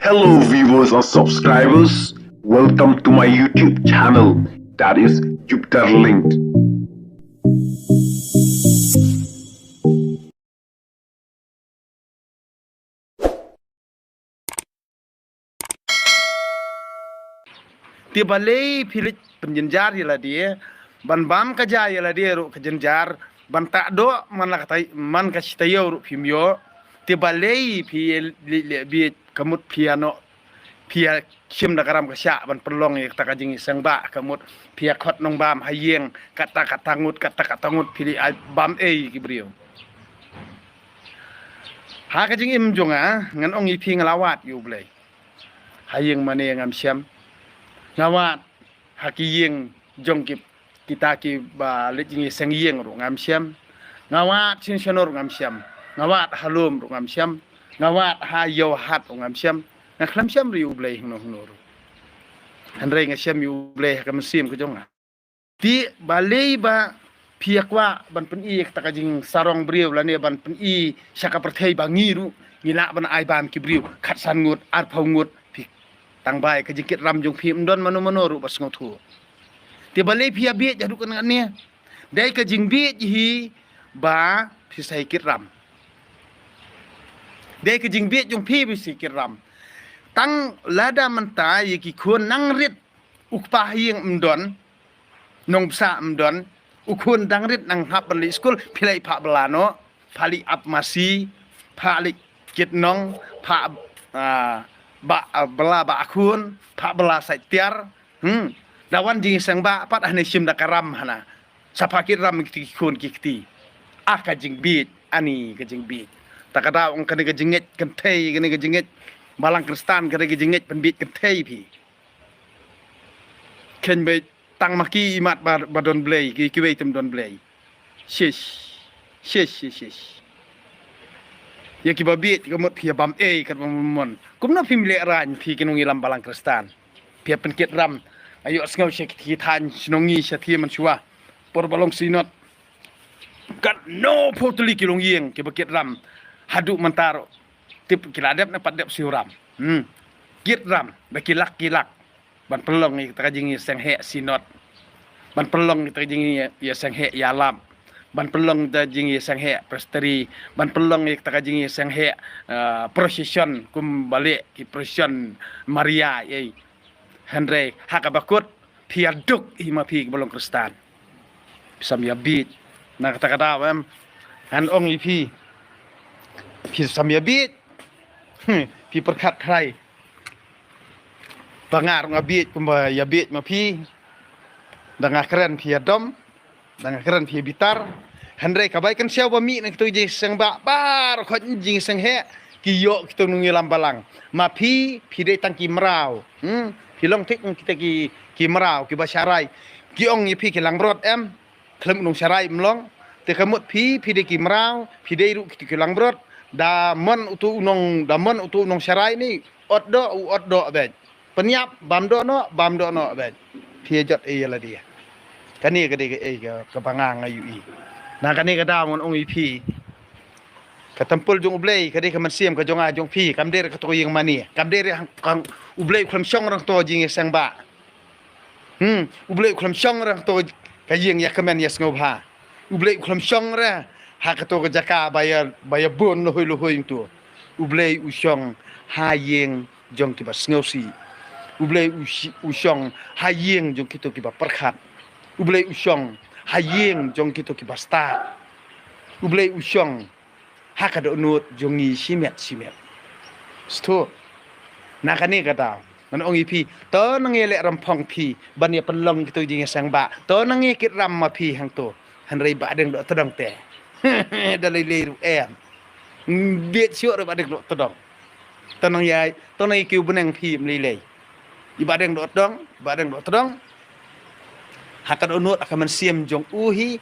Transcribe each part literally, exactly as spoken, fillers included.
Hello, viewers and subscribers. Welcome to my YouTube channel, that is Jupiter Linked. Te balei phi leit pynjynjar ïa lade, ban bam ka ja ïa lade ruh ka jynjar, ban tah doh man la ka tai, man ka shi taïew ruh phim ïoh. Te balei phi leit leh bieit, ka mut phi ïa noh, phi ïa shim da ka ram ka shah ban pynlong ïa kata ka jingïaseng bah, ka mut phi ïa khot nongbam ha ïing, kata kata ngut, kata kata ngut, phi leit ai bam ei ki briew. Ha ka jingim jong nga, ngan ong ïa phi, nga la wad ïa U Blei. Ha ïing mane ngam shem. Nga wad ha ki ïing jong ki, kita kiba leit jingïaseng ïing ruh ngam shem. Nga wad shin shanur ngam shem. Nga wad ha lum ruh ngam shem. Nga wad ha ïew hat ruh ngam shem. Nga khlem shem ruh ïa U Blei hangno hangno ruh. Hynrei nga shem ïa U Blei ha ka mynsiem ka jong nga. Te balei ba phi ïa kwah ban pyni ïa kata ka jingsarong briew lane ban pyni sha ka pyrthei ba ngi ruh ngi lah ban ai bam ki briew khatsan ngut, arphew ngut, phi tang ba ïa ka jingkit ram jong phi, ym don mano mano ruh ba sngewthuh. Te balei phi ïa bieit haduh kane? Dei ka jingbieit hi ba phi sa ïa kit ram. Dei ka jingbieit jong phi ba phi sa ïa kit ram. Tang lada mynta ïa ki khun nang rit, u kpa ha ïing ym don, nongbsa ym don, u khun dang rit nang hap ban leit skul, phi leit phah bylla noh, phah leit ap masi, phah leit kit nong, phah, ah, bah, ah, bylla bah khun, phah bylla sait tiar. Hmm. Da wan jingïaseng bah pat hane shim da ka ram hana. Sa phah kit ram kiti ki khun ki kti. Ah, ka jingbieit, ani ka jingbieit. Ta ka daw ong kane ka jingngeit kynthei, kane ka jingngeit balang Khristan, kane ka jingngeit pynbieit kynthei phi. Khein beit tang ma ki imat ba, ba don Blei, ki, kiwei te ym don Blei. Shish. Shish, shish, shish. Ïa kiba bieit ka mut phi ïa bam ei katba mon mon. Kumno phim leh raiñ phi ki nongïalam balang Khristan. Phi ïa pynkit ram. Ïohsngew sha ki thaiñ shnong ngi sha thie mynshuwa. Por ba long Synod. Katno phew tylli ki longïing kiba kit ram. Haduh mynta ruh. Tip ki la dep ne pat dep siew ram. Hmm. Kit ram da ki lak ki lak. Ban pynlong ïa kata ka jingïaseng heh Synod. Ban pynlong ïa kata ka jingïaseng heh ïalap. Ban pynlong ïa kata ka jingïaseng heh Presbytery. Ban pynlong ïa kata ka jingïaseng heh, eh, procession kumba leh ki procession Maria ei. Hynrei ha kaba kut phi ïa duk hi ma phi kiba long Khristan. Phi sam ïa bieit. Na kata ka daw em. Ngan ong ïa phi. Phi sam ïa bieit. Hmm, phi pyrkhat thrai. Ba nga ruh nga bieit kumba ïa bieit ma phi. Da nga kren phi ïa dom. Da nga kren phi ïa bitar. Hynrei ka bai kynshew ba mih na kito ki jingïaseng bah, baroh khoit jingïaseng heh. Ki ïoh kito ki nongïalam balang. Ma phi, phi dei tang ki mraw. Hmm? Phi long thik kita ki, ki mraw, kiba sharai. Ki ong ïa phi ki langbrot em. Khlem u nongsharai ym long. Te ka mut phi, phi dei ki mraw, phi dei ruh kito ki langbrot. Da mon uto u nong, da mon uto u nongsharai ni. Ot doh, u ot doh beit. Pynïap, bam doh noh, bam doh noh beit. Phi ïa jot ei ïa lade. Kane ka dei kaei ka, kaba nga nga ïohi. Na kane ka daw ngan ong ïa phi. Ka templ jong U Blei, ka dei ka mynsiem ka jong nga jong phi, kam dei re kato ka ïing mane. Kam dei re hang, hang U Blei u khlem shong re hangto jingïaseng bah. Hmm, U Blei u khlem shong re hangto ka ïing ïa kmen ïa sngewbha. U Blei u khlem shong re ha kato ka jaka ba ïa, ba ïa bun luhoi luhoi hangto. U Blei u shong ha ïing jong kiba sngewsih. U Blei u shi-, u shong ha ïing jong kito kiba pyrkhat. U Blei u shong ha ïing jong kito kiba stad. U Blei u shong ha ka dohnud jong ngi shimet shimet. Sngewthuh. Na kane ka daw ngan ong ïa phi, to nang ïaleh ramphong phi ban ïa pynlong kito jingïaseng bah. To nang ïa kit ram ma phi hangto. Hynrei Bahdeng Dohtdong te da lei lei ruh em. Bieit shuh ruh Bahdeng Dohtdong. To nang ïa, to nang ïa kiew bneng phi ym lei lei. I Bahdeng Dohtdong, Bahdeng Dohtdong. Ha ka dohnud ha ka mynsiem jong u hi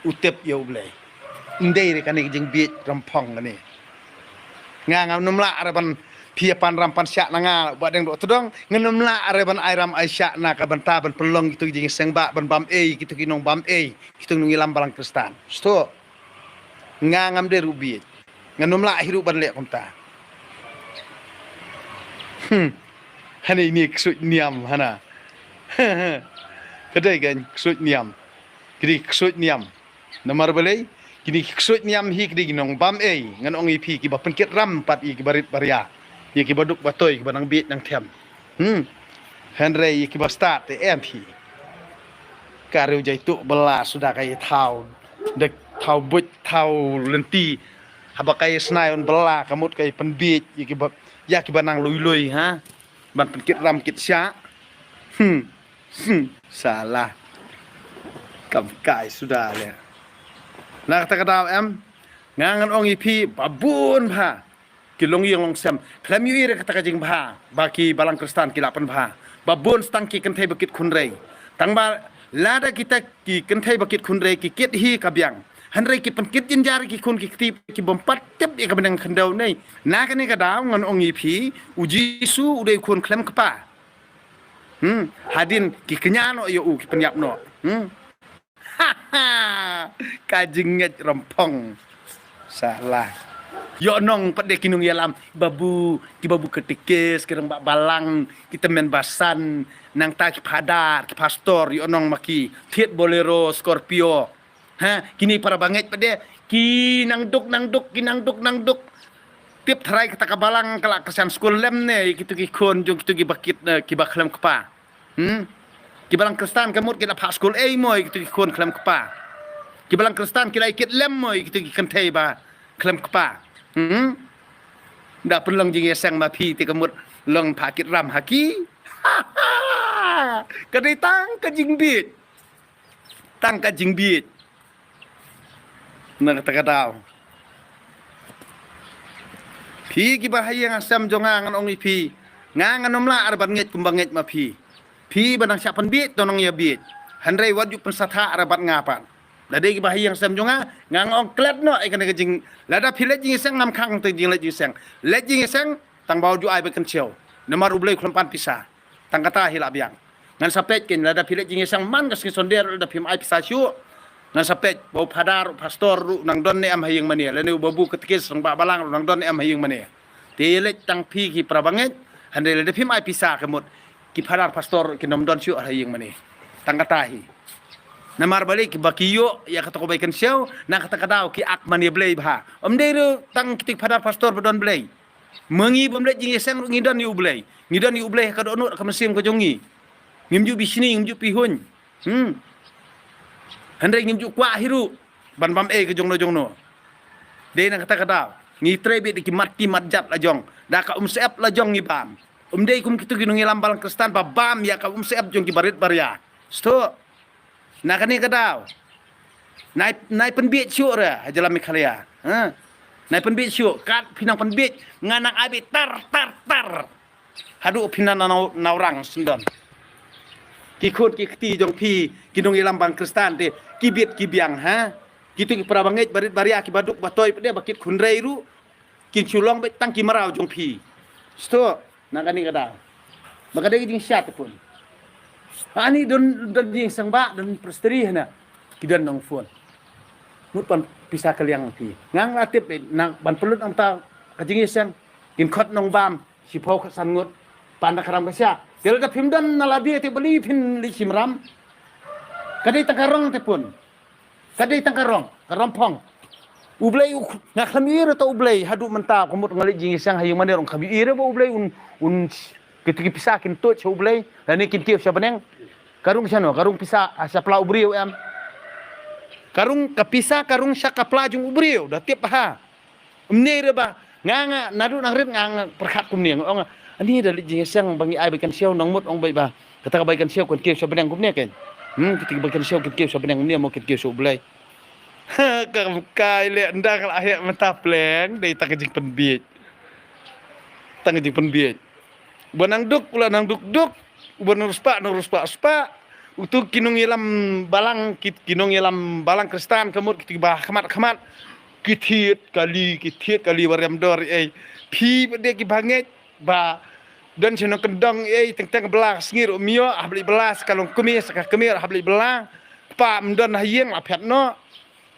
u tip ïa U Blei. Ym dei re kane ka jingbieit ramphong kane. Nga ngam nym lah re ban phi ïa pan ram pan shah na nga Bahdeng Dohtdong, ngam nym lah re ban ai ram ai shah na ka bynta ban pynlong kito ki jingïaseng bah, ban bam ei kito ki nongbam ei, kito ki nongïalam balang Khristan. Sngewthuh. Nga ngam dei ruh bieit. Ngam nym lah hi ruh ban leh kumta. Hmm. Hane ini ksuid niam hana. Kadei kan ksuid niam. Kri ksuid niam. Namar balei kini ksuid niam hi kri nong bam ei ngan ong i phi kiba pynkit ram pat i kiba rit baria. I kiba duk batoi kiba nang bit nang them. Hmm. Hynrei i kiba stad te em phi. Ka riu jai tu bela suda kai thau. Dek thau buit thau lenti. Haba kai snai un bela kamut kai pynbit i kiba ya kiba nang lui lui ha. Ban pynkit ram kit sha. Hmm. Hmm. Salah. Kam kai suda le. Na kata ka daw em. Nga ngan ong i phi babun bha. Ki long ïing long sem khlem ïohi re kata ka jingbha ba ki balang Khristan ki la pynbha. Babun stang ki kynthei ba kit khunrei. Tang ba lada kita ki kynthei ba kit khunrei ki kit hi ka biang. Hynrei ki pynkit jynjar ki khun ki kti ki bym pat tip ïa ka bneng khyndew nei. Na kane ka daw ngan ong i phi u Jisu u dei khun khlem kpa. Hmm, hadin ki kñia noh ïa u ki pynïap noh. Hmm. Ka jingngeit rempong. Salah. Ïoh nong pat de ki nongïalam babu ki babu katekis ki rangbah balang ki tymmen basan nangta ki phadar ki pastor ïoh nong ma ki thied bolero scorpio. Ha, kini para bangeit pat de ki nang duk nang duk ki nang duk nang duk. Tip tharai kata ka balang ka la kyrshan skul lem ne kitu ki khun jong kitu ki bakit ki ba khlem kpa. Hmm? Ki balang Khristan ka mut ki la phah skul ei mo ïa kitu ki khun khlem kpa. Ki balang Khristan ki la ikit lem mo ïa kitu ki kynthei ba khlem kpa. Hmm? Da pynlong jingïaseng ma phi te ka mut long phah kit ram ha ki. Ka dei tang ka jingbit. Tang ka jingbit. Na kata ka daw. Phi kiba ha ïing ha sem jong nga ngan ong i phi. Nga ngan ym lah ar ban ngeit kumba ngeit ma phi. Phi ba nang shah pynbit to nang ïa bit. Hynrei wat ju pynsathah ar bad nga pat. Lada kiba ha ïing ha sem jong nga nga ngan ong klet noh ïa kane ka jing. Lada phi leit jingïaseng ngam khang te jing leit jingïaseng. Leit jingïaseng tang ba u ju ai ba kynshew. Namar u Blei u khlem pan pisa. Tang kata hi la biang. Ngan sa peit kin lada phi leit jingïaseng man ka sngi Sunday lada phim ai pisa shuh. Ngan sa peit ba u phadar u pastor ruh nang don ne em ha ïing mane lane u babu katekis rangbah balang ruh nang don ne em ha ïing mane. Te leit tang phi ki para bangeit hynrei lada phim ai pisa ka mut ki phadar pastor ruh kin ym don shuh ha ïing mane. Tang kata hi. Namar balei kiba ki ïoh ïa kata ka bai kynshew na kata ka daw ki ak mane Blei bha. Ym dei ruh tang kitu ki phadar pastor ba don Blei. Ma ngi bym leit jingïaseng ruh ngi don ïa u Blei. Ngi don ïa u Blei ha ka dohnud ka mynsiem ka jong ngi. Ngim ju bishni ngim ju pihuiñ. Hmm. Hynrei ngim ju kwah hi ruh ban bam ei ka jongno jongno. Dei na kata ka daw ngi trei bit da ki mat ki mat jat la jong da ka um sep la jong ngi bam. Um dei kum kitu ki nongïalam balang Khristan ba bam ïa ka um sep jong ki barit baria. Sto. Na kane ka daw. Nai nai pynbiej shuh re ha jylla Meghalaya. Ha. Nai pynbiej shuh kat phi nang pynbiej nga nang ai bit tar tar tar. Haduh phi nang nau nau rang sendon. Ki khun ki kti jong phi ki nongïalam balang Khristan te ki bit ki biang ha. Kitu ki para bangeit barit baria ki baduk batoi pde bakit khunrei ruh. Kin shu long beit tang ki mraw jong phi. Sto na kane ka daw. Ba ka dei ka jingshat pun. Ani don don jingïaseng ba don presteri hana. Ki don nong phone. Mut pan pisa ka liang phi. Ngang la tip na ban pynlut nang ta ka jingïaseng. Kin khot nong bam shiphew khatsan ngut. Pan da ka ram ka sha. Te lada phim don na lade te bali phin li shim ram. Ka dei tang ka rong te pun. Ka dei tang ka rong, ka rong phong. U Blei u nga khlem ïohi re ta u Blei haduh mynta ka mut nga leit jingïaseng ha ïing mane rong khlem ïohi re ba u Blei un un kitu ki pisa kin tuid sha u Blei lane kin kiew sha bneng. Ka rung shano, ka rung pisa sha pla u briew em. Ka rung ka pisa ka rung sha ka pla jong u briew da tip ha. Ym ne re ba nga nga naduh nang rit nga nga pyrkhat kumne nga ong ani da leit jingïaseng ba ngi ai ba kan siew nang mut ong bai ba kata ka bai kan siew kan kiew sha bneng kumne kan. Hmm kiti bai kan siew kan kiew sha bneng kumne mo kan kiew sha u Blei. Ha ka kai le nda ka la hek mynta pleng dei tang ka jingpynbiej. Tang ka jingpynbiej. Ba nang duk u la nang duk duk. Uba nang ruspah nang ruspah ruspah. Utu ki nongïalam balang ki nongïalam balang Khristan ka mut kiti ba khmat khmat. Ki thied kali ki thied kali ba rem dor ei. Phi ba de ki bangeit ba don sha nong kyndong ei teng teng bla ka sngi ruh mio ha bli bla sa ka long kmie sa ka kmie ha bli bla. Kpa ym don ha ïing la phet noh.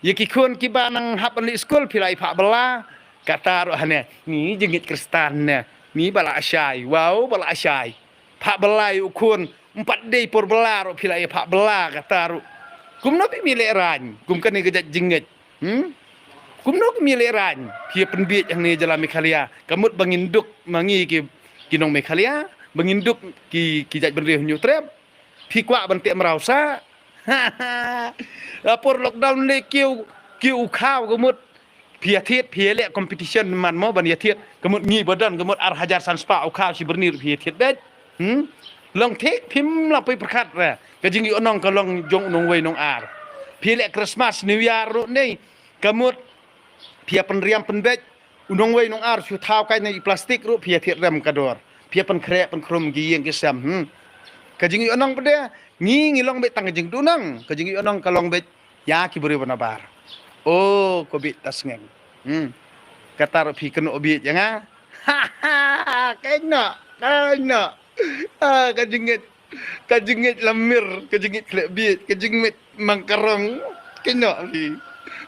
Ïa ki khun kiba nang hap ban leit skul phi la ïa phah bla. Kata ruh hane ngi jingit Khristan ne. Mi ba la shai, wow, ba la shai. Phah bylla ïa u khun, ym pat dei por bylla ruh phi la ïa phah bylla kata ruh. Kumno phi mi leh raiñ, kum kane ka jait jingngeit. Hmm? Kumno ki mi leh raiñ, phi ïa pynbiej hangne jylla Meghalaya. Ka mut ba ngin duk ma ngi ki, ki nong Meghalaya, ba ngin duk ki, ki jait bynriew Hynñiewtrep. Phi kwah ban teh mraw sah. La por lockdown lei kiew, kiew u khaw ka mut. Phi ïa thied, phi ïa leh competition man mo ban ïa thied. Ka mut ngi ba don, ka mut ar hajar san spah u khaw shi byrni ruh phi ïa thied beit. Hmm? Long thik phim la poi pyrkhat re. Ka jingïohnong ka long jong u nongwei nongar. Phi leh Christmas, New Year ruh nei. Ka mut phi ïa pynriam pynbeit. U nongwei nongar shu thaw kai na i plastik ruh phi ïa thied rem ka dor. Phi ïa pynkhreh pynkhrum ki ïing ki sem. Hmm. Ka jingïohnong pat de, ngi ngi long beit tang ka jingduhnong. Ka jingïohnong ka long beit ïa ki briew ba nabar. Oh, ko bieit ta sngeng. Hmm. Kata ruh phi kynnoh bieit ïa nga. Ha ha ha, kynnoh, kynnoh. Ah, ka jingngeit, ka jingngeit lamir, ka jingngeit khleh bieit, ka jingngeit mangkarong. Kynnoh phi.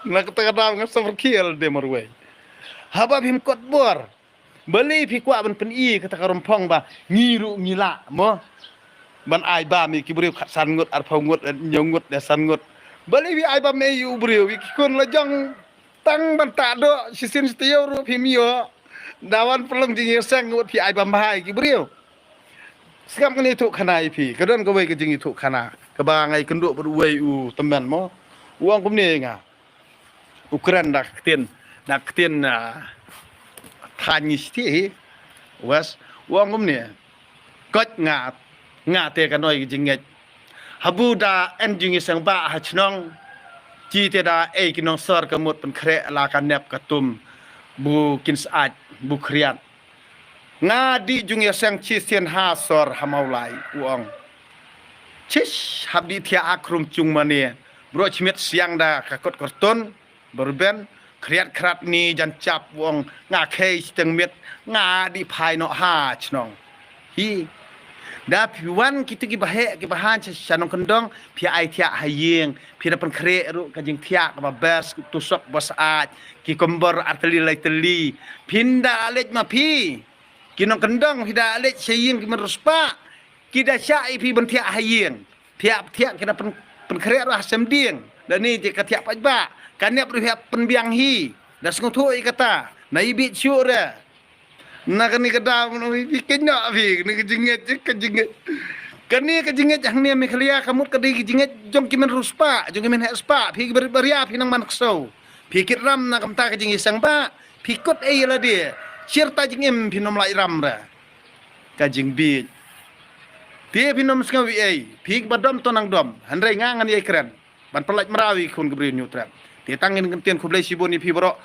Na kata ka daw nga sumar khiel de marwei. Haba phim kot bor. Balei phi kwah ban pyni kata ka rymphong ba ngi ruh ngi lah mo ban ai bam ïa ki briew khatsan ngut, arphew ngut, hynñiew ngut, laiphew san ngut. Balei phi ai bam ïa u briew, ïa ki khun la jong tang ban tah doh shisien shi taïew ruh phim ïoh. Da wan pynlong jingïaseng ngut phi ai bam bha ïa ki briew. Sngap ngan ïathuh khana ïa phi, ka don kawei ka jingïathuh khana kaba nga ïakynduh bad uwei u tymmen mo. U ong kumne ïa nga. U kren da ka ktien, da ka ktien, ah, thaiñ ngi shithi hi. Wes, u ong kumne. Koit nga, nga te ka noi ka jingngeit. Habu da en jingïaseng ba ha chnong. Chi te da ei ki nongsor ka mut pynkhreh la ka nep ka tum. Bu kin sah, bu khriat. Nga dih jingïaseng shisien ha sor ha Mawlai, u ong. Chish, hap dih thiah ha khrum chung mane. Bro chmiet siang da ka kot karton, barben, khriat khrat ni jan chap, u ong, nga khei shiteng miet, nga dih phai noh ha chnong. Hi. Da phi wan kito ki baheh, ki bahan sha, sha nongkyndong, phi ai thiah ha ïing, phi da pynkhreh ruh ka jingthiah kaba best, tu sok ba sah, ki kombor ar tylli lai tylli. Phin da leit ma phi. Ki nongkyndong phi da leit sha ïing ki mynriewspah. Ki da shah ïa phi ban thiah ha ïing. Thiah thiah ki da pyn, pynkhreh ruh ha sem dieng. Da ni te ka thiah paidbah. Ka nep ruh phi hap pynbiang hi. Da sngewthuh ïa kata. Na i bit shuh re. Na kane ka daw phi kynnoh phi. Kane ka jingngeit, ka jingngeit. Kane ka jingngeit hangne Meghalaya ka mut ka dei ka jingngeit jong ki mynriewspah, jong ki mynheh spah. Phi ki barit baria phi nang man ksew. Phi kit ram na ka bynta ka jingïaseng ba. Phi kut ei ïa lade. Shirta jingim phin ym lah ïaram re. Ka jingbieit. Te phin ym sngew ei ei. Phi ba dom to nang dom. Hynrei nga ngan ïai kren. Ban pyllait mraw ïa ki khun ki briew Hynñiewtrep. Te tang ngin kyntien khublei shibun ïa phi baroh.